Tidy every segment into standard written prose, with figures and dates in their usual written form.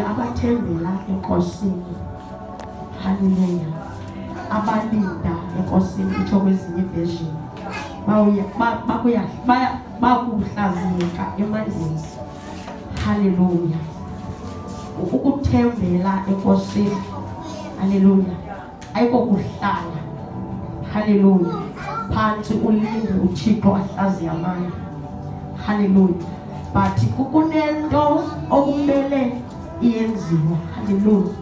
Kwaye abathembela eNkosini, haleluya, abalinda eNkosini, itsho kwezinye iversion, bakuhlaziyeka emandleni. Haleluya. Ukuthembela eNkosini, haleluya, ayikokuhlala, haleluya, phantsi ulinde uThixo ahlaziye amandla, haleluya, but kukunento okumele iyenziwa, haleluya,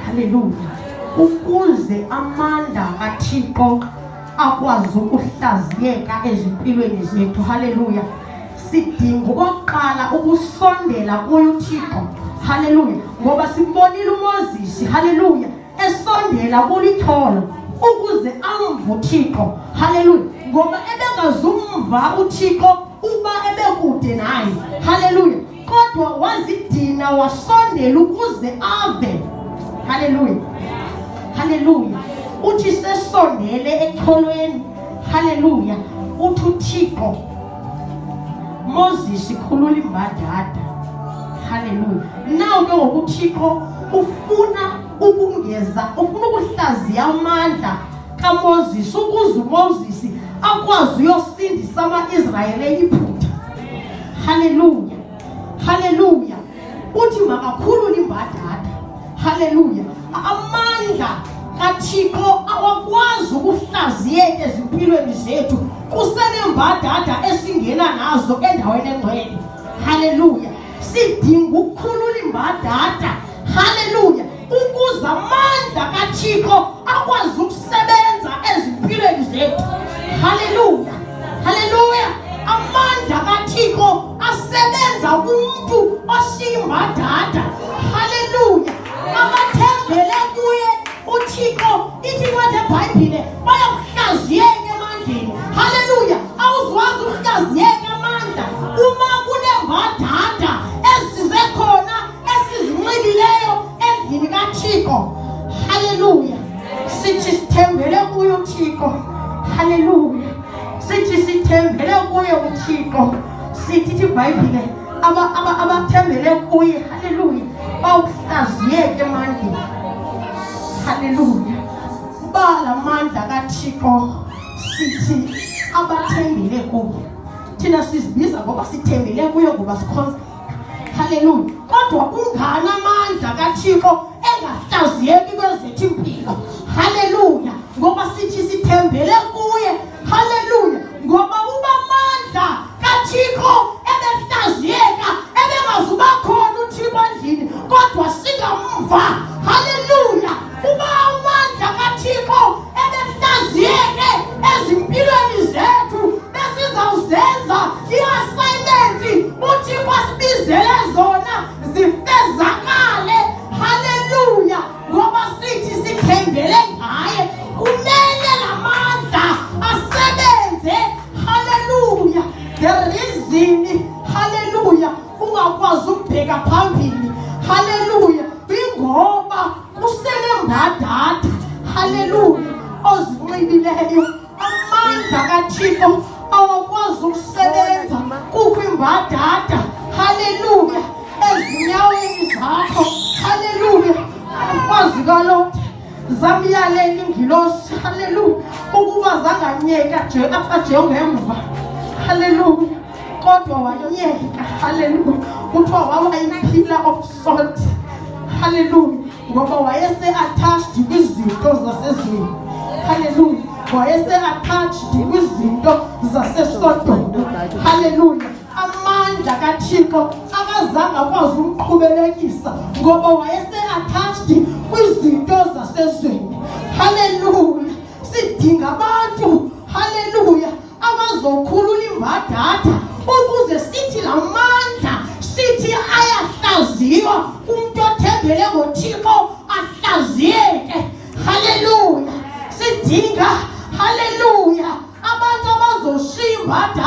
haleluya, ukuze amandla kaThixo akwazi ukuhlaziyeka ezimpilweni zethu, haleluya. Sidinga okokuqala ukusondela kuye uThixo, haleluya, ngoba simbonile uMoses, haleluya, esondela kulitholo ukuze amve uThixo, haleluya, ngoba ebengazumva uThixo uba ebekude naye, haleluya, kodwa wazidina wasondela ukuze ave, haleluya, haleluya. Uthi sesondele echolweni, haleluya, uthi uThixo, Moses, khulula imbadada, haleluya. Naw ke ngoku uThixo ufuna ukungeza, ufuna ukuhlaziya amandla kaMoses ukuze uMoses akwazi uyosindisa ama-Israyeli eYiphutha, haleluya, haleluya. Uthi makakhulule imbadada, haleluya. Amandla kaThixo awakwazi ukuhlaziyeka ezimpilweni zethu kusenembadada esingena nazo endaweni engcwele, haleluya. Sidinga ukukhulula imbadada, haleluya, ukuze amandla kaThixo akwazi ukusebenza ezimpilweni zethu, haleluya, haleluya. Amandla kaThixo asebenza kumntu oshiya imbadada, haleluya, abathembele kuye uThixo. Ithi incwadi eBhayibhile bayakuhlaziyeka emandleni, haleluya. Awuzwazi ukuhlaziyeka amandla uma kunembadada ezize khona esizinxibileyo endlini kaThixo, haleluya. Sithi sithembele kuye uThixo, haleluya, sithi sithembele kuye uThixo. Sithi ithi iBhayibhile abathembele kuye, haleluya, bawuhlaziyeke emandleni, haleluya. Uba la mandla kaThixo, sithi abathembele kuye, thina sizibiza ngoba sithembele kuye ngoba sikhonza, haleluya, kodwa kungani amandla kaThixo engahlaziyeki kwezethu impilo? Haleluya, ngoba sithi sithembele kuye, haleluya, ngoba uba amandla kaThixo ebehlaziyeka ebengazuba khona uThixo endlini kodwa singamva, haleluya. Uba amandla kaThixo ebehlaziyeke ezimpilweni zethu besizawuzenza i-assignment uThixo asibizele zona zifezakale, haleluya, ngoba sithi sithembele ngaye. Kumele la mandla asebenze, haleluya. The reason, haleluya, ungakwazi ukubheka phambili, haleluya, ingoba kusenembadada, haleluya, ozinxibileyo. Amandla kaThixo awakwazi ukusebenza kukho imbadada, haleluya, ezinyaweni zakho, haleluya. Umfazi kaLote, zamyalela ingilosi, haleluya, ukuba zanganyeka nje apha njengemva, haleluya, kodwa wanyeka, haleluya. Kuthiwa waba yi-pillar of salt, haleluya, ngoba wayese-attached kwizinto zasezweni, haleluya, wayese-attached kwizinto zaseSodom, haleluya. Amandla kaThixo akazange akwazi umqhubelekisa ngoba wayese-attached kwizinto zasezweni, haleluya. Sidinga abantu, haleluya, abazokhulula imbadada ukuze sithi la mandla sithi ayahlaziywa kumntu othembele ngoThixo ahlaziyeke, haleluya. Sidinga, haleluya, abantu abazoshiya imbadada.